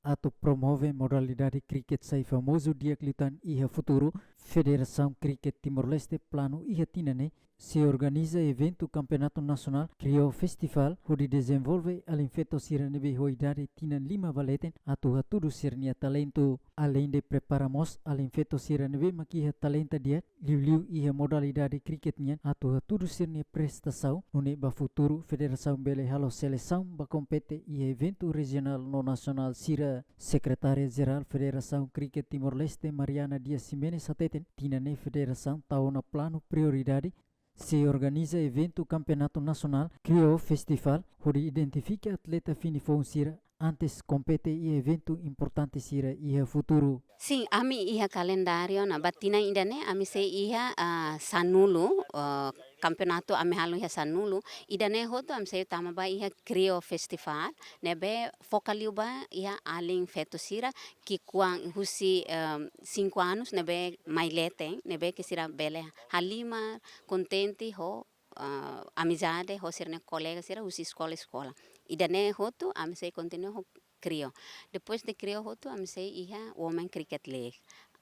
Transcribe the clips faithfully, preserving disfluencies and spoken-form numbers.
atu promove modalidade cricket sai famozu di'ak liután iha futuru, Federasaun Cricket Timor-Leste planu iha tinan ne'e sei organiza eventu Kampeonatu Nasionál Crieo Festival, hodi dezenvolve alin feto sira ne'ebé ho idade tinan lima ba leten atu hatudu sira-nia talentu. Aleinde prepara mós alin feto sira ne'ebé mak iha talenta di'ak, liuliu iha modalidade cricket nian atu hatudu sira-nia prestasaun, nune'e ba futuru federasaun bele halo selesaun ba kompete iha eventu rejionál no nasionál sira. Sekretária Jerál Federasaun Cricket Timor-Leste, Mariana Dias Ximenes hateten, tinan ne'e federasaun tau ona planu prioridade sei organiza eventu Kampeonatu Nasionál Crieo Festival, hodi identifika atleta fini foun sira antes kompete iha eventu importante sira iha futuru. Sin, ami iha kalendáriu ona, ba tinan ida-ne'e ami sei iha, ah, sanulu, ah, kampeonatu ami halo iha sanulu, ida-ne'e hotu ami sei tama ba iha Crieo Festival, ne'ebé foka liu ba iha alin feto sira, ki'ikoan husi, ehm, cinco anos ne'ebé mai leten, ne'ebé ke sira bele halimar, kontente ho, ah, amizade ho sira-nia kolega sira husi eskola-eskola. Ida-ne'e hotu ami sei kontinua ho Crieo. Depois de Crieo hotu ami sei iha Women Cricket League.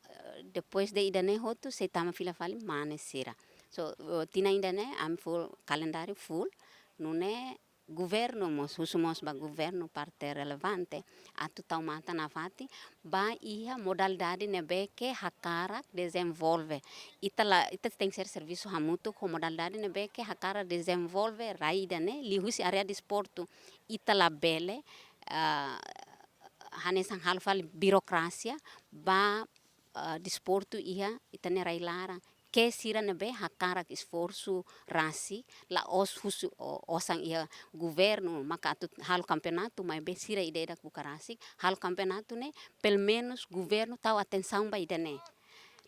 Eh, depois de ida-ne'e hotu sei tama fila fali mane sira. So, eh, tinan ida-ne'e ami full, kalendáriu full, nune'e governu mós, husu mós ba governu parte relevante atu tau matan nafatin ba iha modalidade ne'ebé ke hakarak dezenvolve. Ita la, ita tenke ser servisu hamutuk ho modalidade ne'ebé ke hakarak dezenvolve rai ida-ne'e liuhusi área desportu. Ita labele, ah, hanesan halo fali birokrasia ba, ah, desportu iha ita-nia rai-laran. Ke sira ne'ebé hakarak esforsu rasik, la'ós husu o-, osan iha governu maka atu halo kampeonatu, maibé sira ida-idak buka rasik halo kampeonatu ne'e, pelumenus governu tau atensaun ba ida-ne'e.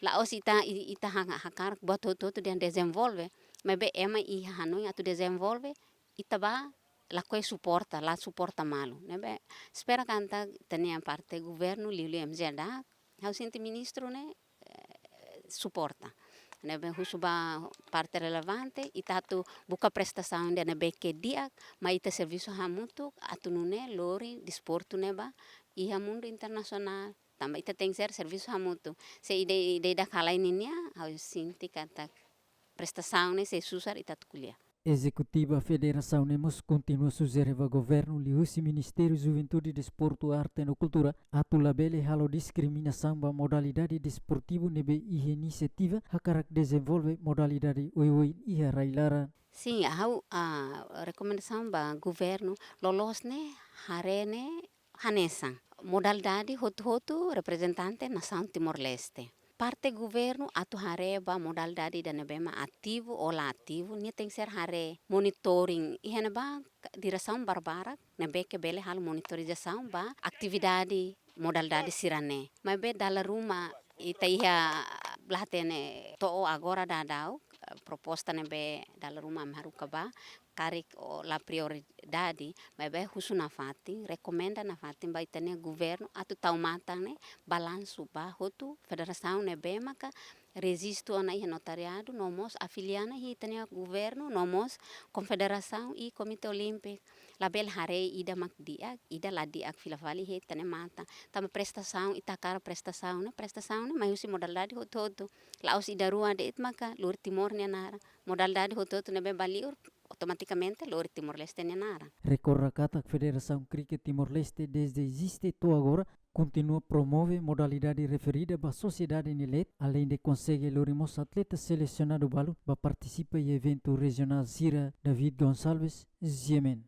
La'ós ita, i-, ita hanga hakarak buat hotu-hotu dehan dezenvolve, maibé ema iha hanoin atu dezenvolve, ita ba lakohi suporta, la suporta malu. Ne'ebé espera katak ita-nia parte governu liuliu M J D A, ha'u sente ministru ne'e, eh, suporta. Ne'ebé husu ba parte relevante, ita atu buka prestasaun ida ne'ebé ke di'ak, mai ita servisu hamutuk, atu nune'e lori desportu ne'e ba iha mundu internasionál. Tanba ita tenke ser servisu hamutuk. Se ida, ida-idak halai ninia, ha'u sente katak prestasaun ne'e sei susar ita atu ko'alia. Ezekutiva Federasaun ne'e mós kontinua sujere ba governu liuhusi Ministériu Juventude, Desportu, Arte no Kultura atu labele halo diskriminasaun ba modalidade desportivu ne'ebé iha inisiativa hakarak dezenvolve modalidade oioin iha rai-laran. Sin, ha'u, ah, rekomendasaun ba governu, loloos ne'e haree ne'e hanesan modalidade hotu-hotu reprezentante nasaun Timor-Leste. Parte governu atu haree ba modalidade ida ne'ebé mak ativu ou la ativu, nia tenke ser haree monitoring. Iha ne'ebá diresaun barbarak ne'ebé ke bele halo monitorizasaun ba atividade modalidade sira-ne'e. Maibé dala ruma ita iha, la hatene to'o agora daudaun, eh, proposta ne'ebé dala ruma ami haruka ba, karik o la prioridade, maibé husu nafatin, rekomenda nafatin ba ita-nia governu atu tau matan ne'e balansu ba hotu federasaun ne'ebé maka rejistu ona iha notariadu, no mós afilia ona iha ita-nia governu, no mós konfederasaun i Komité Olímpiku. Labele haree ida mak di'ak, ida la di'ak fila fali iha ita-nia matan. Tanba prestasaun, ita hakarak prestasaun ne'e, prestasaun ne'e mai husi modalidade hotu-hotu. La'ós ida rua de'it maka lori Timor nia naran. Modalidade hotu-hotu ne'ebé ba liur, automatikamente lori Timor-Leste nia naran. Rekorda katak Federasaun Cricket Timor-Leste dezde eziste to'o agora kontinua promove modalidade referida ba sosiedade nia leet, aleinde konsege lori mós atleta selesionadu balu ba partisipa iha eventu rejionál sira. David Gonçalves, G M N.